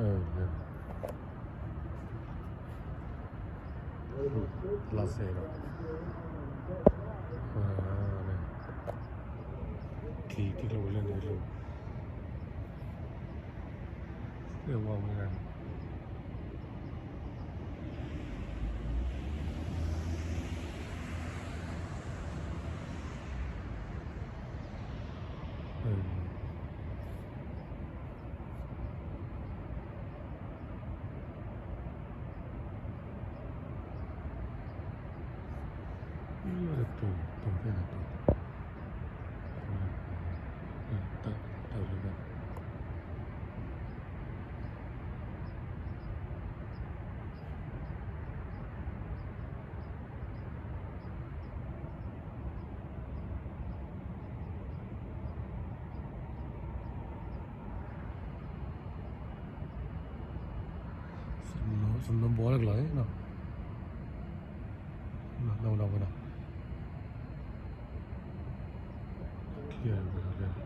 လၢ လၢစဲးဒီး ထံထံကျိဝဲလၢန့ၣ်လီၤ သ့ၣ်ဝါဝဲဒၣ်န့ၣ် တတူၢ်တတူၢ် တၢ်လၢ စနိဘီလၢကျီၤနီၤ, နီၤနီၤနီၤ, ထံၣ်